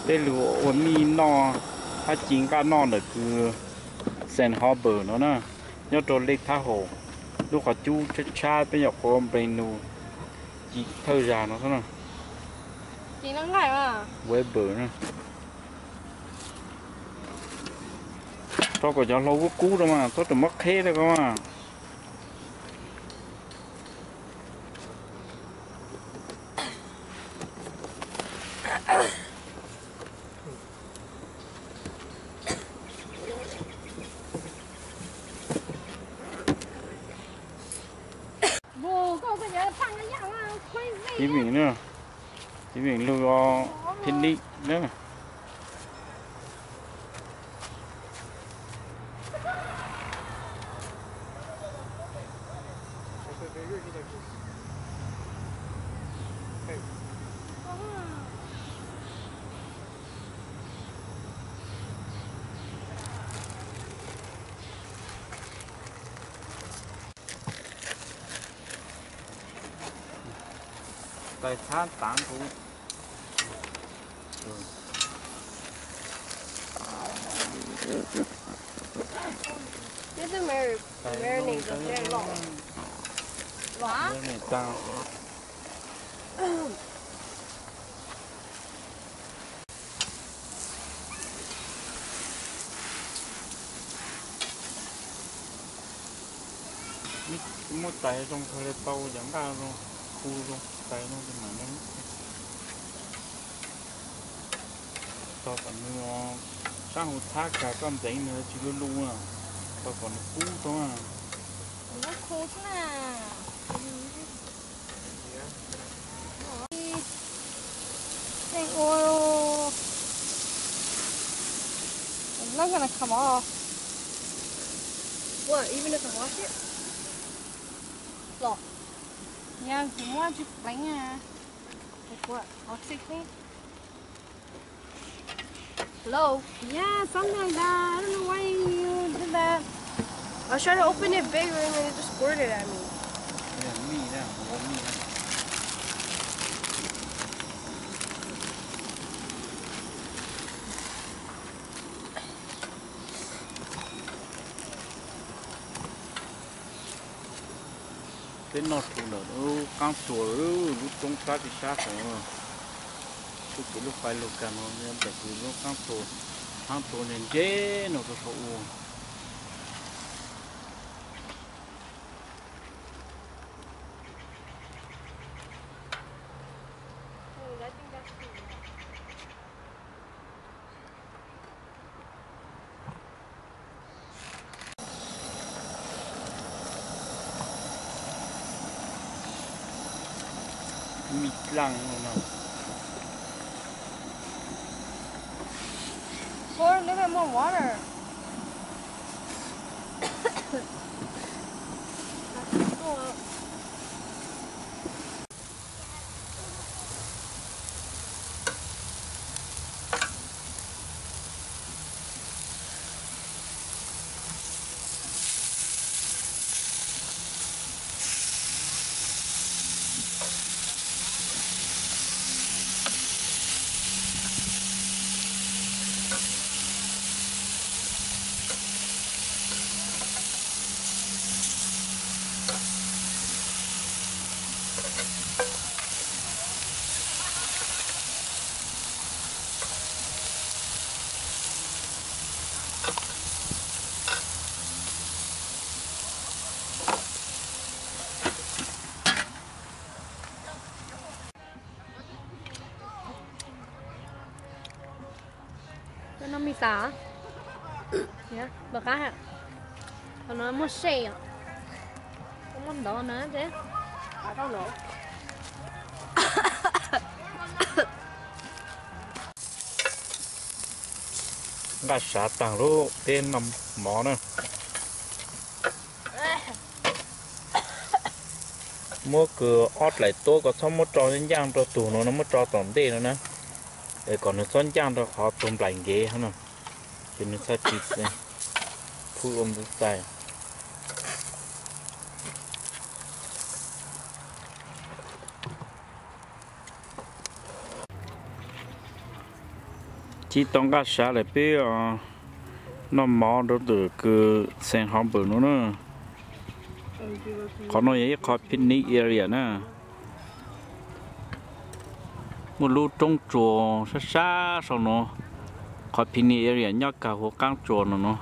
Tej lug ua mij noj, hab ci nqaj noj ntawm kws Saint Harbor no na, nyob rau Lake Tahoe, lub qhov cub tshab tshab peb nyuam qhuav npleeg nug ci thawj zag no xwb na. Weber na. Rau kom cov hlau kub kub rau mas txhob ram muab qheb rau ko mas. Ib vim na, ib vim lug picnic na. Tais txhab taav kuv. This is Mary. Mary needs a very long. Hva? Mary needs a Muab tais zoo kawg li tau cov nqaj zoo, khu zoo tais no ces mam li tau kom nws sab hauv txhab kag koj ntxeev nws tsis luj luj, tau kom nws kub tau. It's not gonna come off. What, even if I wash it? Los. Yog kuv muab tsis pleev. Like what? Oxygen? Hello? Yeah, something like that. I don't know why you did that. I was trying to open it bigger and then it just squirted at me. Peb noj rhuav ntawm lub qaab tsuas, lub roob sab tsis sab xwb. Tub kev lub fais lug kag no ntawm kws lub qaab tsuas, qaab tsuas ntse ntse no rau saum ua. Mim dlaag no. Pour a little bit more water. Cov no me xav, npam qab, qhov no muaj sej os, muaj ntov na ces. Nqaj sav taag lub teb no mov na. Muab kws ob dlaim tuab ko txhob muab tso ncaaj rau tug no, muab tso tom ntej no na, es kom nws txhob ncaaj rau qhov tug nplaim nkev no, ces nws txhaj tsis phu ua ntxiv txais. Ib tau nqaj sav lawm peb noj mov rau tus kws xeem hov npawm no na. Qhov no yog ib qho picnic area na. Muaj lub roob tsuas sab sab saum no, qhov picnic area nyob kag huv qaab tsuas no no.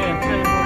Ntxhais